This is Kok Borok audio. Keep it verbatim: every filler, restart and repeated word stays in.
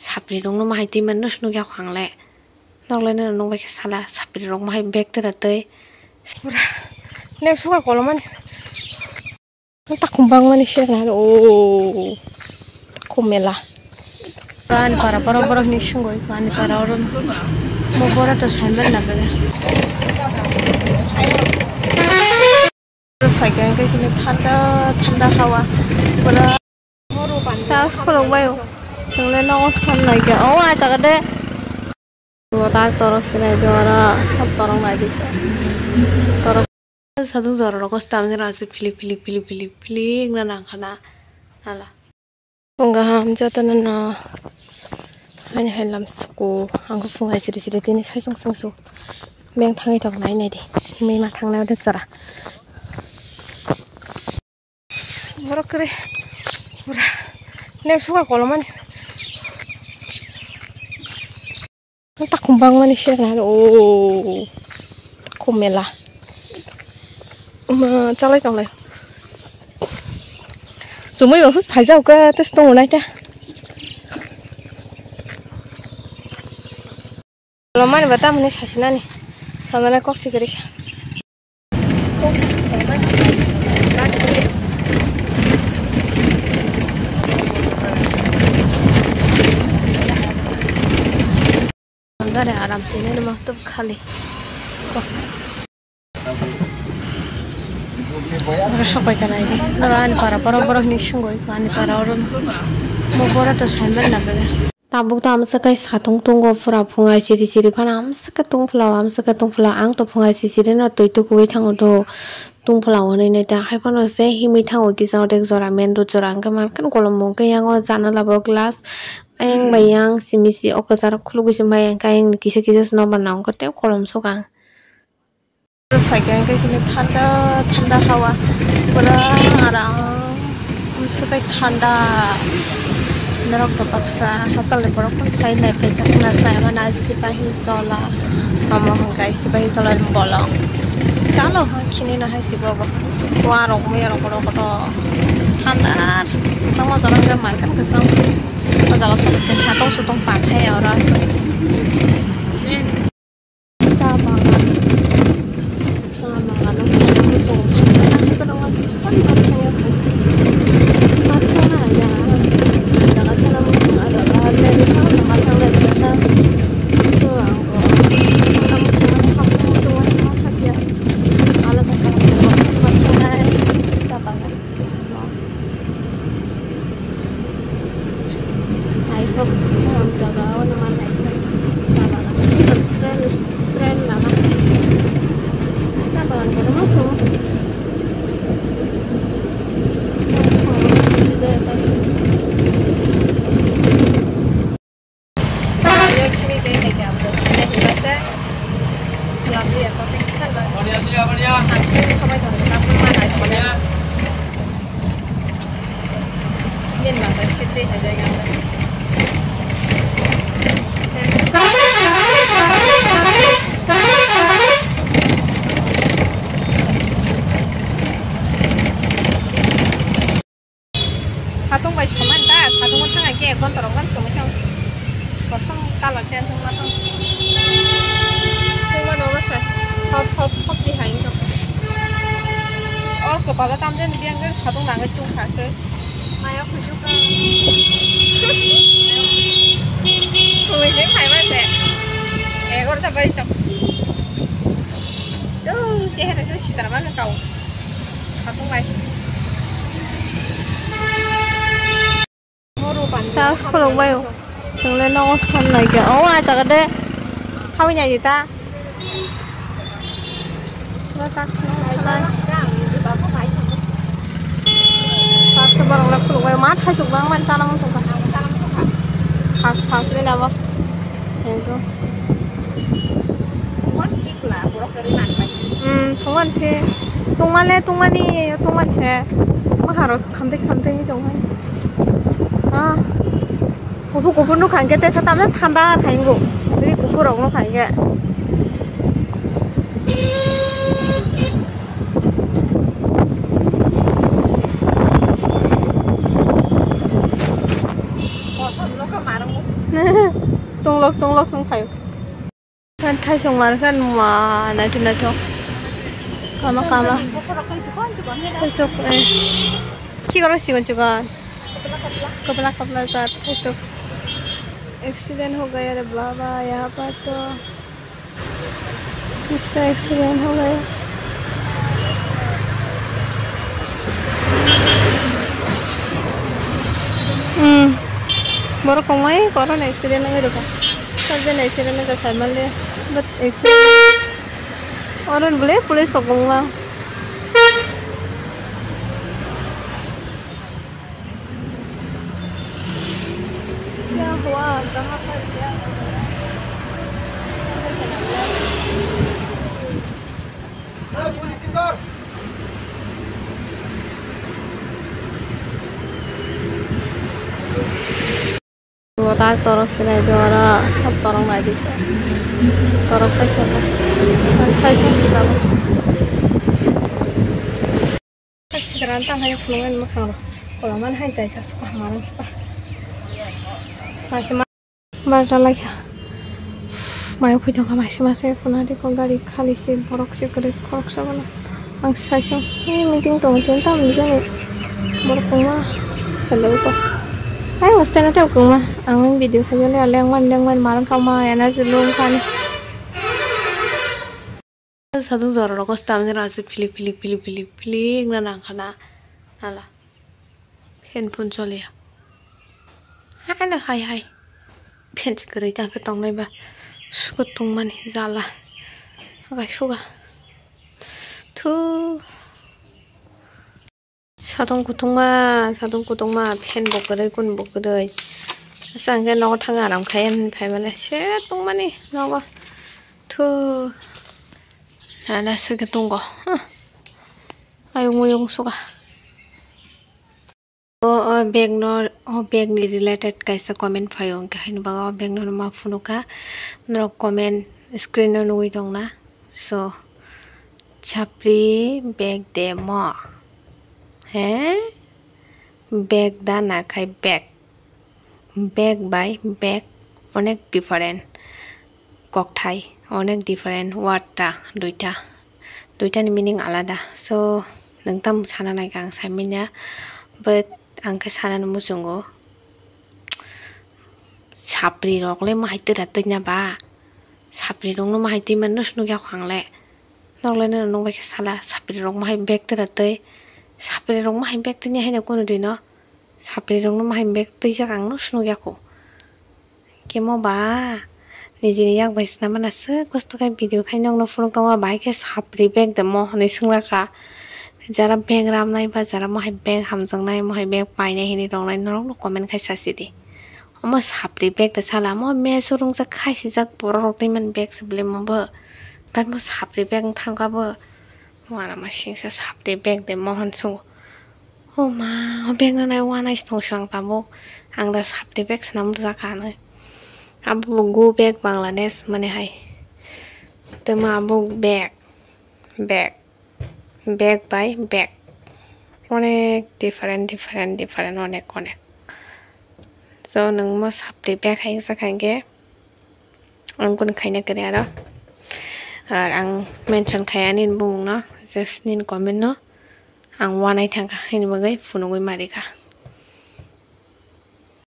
Sapri rokno mahai twi manno swnukya kho ang le. Nok le nw nokbai khe sala sapri rok mahai bag tera twi. Pura nek suka kolomani. Takhum bangmani se na o takhum mela. Ani para para borok ni sungwi ani para oro mo bora to sandal na bele. Phaikha hwnkhe chini thanda thanda hawa pura. Ta khulukbaio. Chwngle nogo thang naikhe. O, ah, jaga de. Bo tak torok se naidi oro, sab torok naidi. Torok. Sadung jora rogo stam jora ase philik, philik, philik, philik, philik na nang khana. Hala. Phung kaham jotono no. Ani hai lam suku. Ang phung hai siri siri tini sai sung sung su. Meng thangwi tok nai naidi. Himwi ma thangnai odek jora. Borok kwrwi pura nek suka kolomani. Takhum bangmani se na o takhum mela. Ma chalai tonglai. Chumui bo phus phaijak khe tes tongo nai ta. Kolomani ba tamoni sasinani. Sanjana kok sikiri kha. Gari aram tini ma tuk khali. Oro sopai kana idi. Oro ani para, para borok ni sungwi ani para oro. Mo bora to saiman na bele. Tabuk to amswk kai satung tungo pura phungai siri siri phano amswk kai tungphla o, amswk kai tungphla o. Ang to phungai siri siri no twi tukuwi thango do tungphla o hwnwi nai ta. Hai phano se himwi thango kisa odek jora main road jora hwnkhe mankhe golom bo hwnkhe yang o janala bo glass ayang bai yang simi si o kwcharo khulugwi se mai hwnkhe ayang ni kisa kisa se nokbar nang khe tei kolom sokang. Phaikha hwnkhe chini thanda thanda hawa pura aram amswk kai thanda norok to baksa hachal ni borok phano phai nai phaijak na sai mano sipahi jola omo hwnkhe sipahi jola ni bolong chalo ha khini no hai se bobo wa rok muya rok borok kotor thanda kwchangma jora hwnkhe mai phano kwchang o jaga o satung sutung pathai oro aswk. Cha bagan, cha bagan o muchung thangna hai kwbangma swkang ma thangya kho. Ma thangna hanya jaga thangna muchung ah jaga le rikha no ma thangna rikha. So ang bo thangna muchung ani hapung muchung ani ma thangya. Ala thangna ma thangnai cha bagan. Hai hok, ang jaga o no man nai khe. Sa bagan. Train, train lama. Sa bagan kono ma so. Satung bai soman ta, satung o thang khe ek ghonta rok gani somoi thang. Kosom colour change wngma thang. Thangma no ma sa, hop hop hop ki hai wngkha. O kwpalo tamjani biyang jani satung nangwi tungkha se. Mayo khujuk. Tumi je khai ma se. Egarota bai tong. Tung chehra se sitara ma kau. Satung bai. Ta khulukbaio. Chwngle nogo song naikhe. O, ah, jaga de. Hawi naidi ta. First borok le khulukbaio. Ma thaichuk bang man chana muchungkha. First, first le nabo. Thank you. Hmm, tongmani se. Tongmale, tongmani, tongmani se. Maharo khamtwi khamtwi tongmani. Ah. Kuphur kuphur nukha hwnkhe teisa tamjani thanda thai wngo. Tei kuphur rok nukha hwnkhe. Tong lok tong phaio. Kan thaisong mar kan ma naithok naithok. Kama kama. Thaisok, eh. Ki koro sigon sigon. Kapla kapla jat thaisok. Accident ho gaya re baba, yaha par to. इसका एक्सीडेंट हो गया। Hmm. Borok kwmai koron accident wngwi rwkha. Surgeon accident wngkha saimanle. But accident. Oron bole police rok wngma. क्या हुआ? कहाँ पर क्या हो गया? Bo tak torok sinai do oro sab torok nai di. Torok pai sabo. Sai sai sabo. Sikran tang hai khulung ani mwkhang rok. Kola man hai jai sa suka marang suka. Masi ma. Barta laikha. Mayo khoi tongkha masi masi kuna di ko gari khali se borok se kwrwi khorok sa bono. Ang sai sa. Ni meeting tong tong tam ni jani. Borok kongma. Hello ko. Ai hoste na tep kongma. Ang video khayo le ale ang man le ang man marang kama energy lung khani. Sadung jora rogo stam jora ase philik philik philik philik philik na nang khana. Hala. Fan phun choliya. Hala hai hai. Fan se kwrwi tang khe tongnai ba. Sugo tongmani jala. Hagai suga. Thu. Satung kutungma, satung kutungma, fan bo kwrwi, kun bo kwrwi. Asa hwnkhe nogo thangwi aram khai, ani phaimale se tongmani nogo. Thu. Nana se khe tongo. Huh. Ayung muyung suka. O, o bag no, o bag ni related kaisa comment phaio, hwnkhe haini bagwi o bag no ma phunukha. Norok comment screen no nugwi tongna. So, chapri bag de mo. He? Bag da na khai bag. Bag bai bag onek different. Kokthai onek different word ta duita. Duitani meaning alada. So, nwng tamo sana nai kha ang sai manya. But ang khe sanani muchungo. Sapri rok le mahai tera twi na ba? Sapri rok no mahai twi mano swnuk ya kho ang le. Nok le no nung bai khe sala sapri rok mahai bag tera twi. Sapri rok mahai bag twi ni hai no kunu di no. Sapri rok no mahai bag twi jak ang no swnuk ya kho. Kemo ba, nijini yak bai swnam mana swk kosto khe video khai nokno phunuk tongma bai khe sapri bag de mo hinwi swngrakha. Jara bag ramnai ba jara mohai bag hamjaknai, mohai bag painai hinwi tongnai norokno comment khai sasi di. Omo sapri bag de sala mo meso rwngjak khai sijak borok rok twi mani bag se bwlai mo bo. Bai mo sapri bag wng thangkha bo. Uanama singsa sapri bag de mohon sungo. O ma, o bag no nai uanai se tong song tabuk. Ang da sapri bag swnam rwjak kha hinwi. Abo bo go back Bangladesh mani hai. Tei ma abo bag, bag, bag bai bag. Onek different, different, different, onek, onek. So, nwng mo sapri bag hai wngsa kha hinkhe. Ang kunu khaina kwrwi aro. Ar ang mention khai ani bumung no, just nini comment no ang uanai thangkha, hini bagwi phunugwi ma rikha.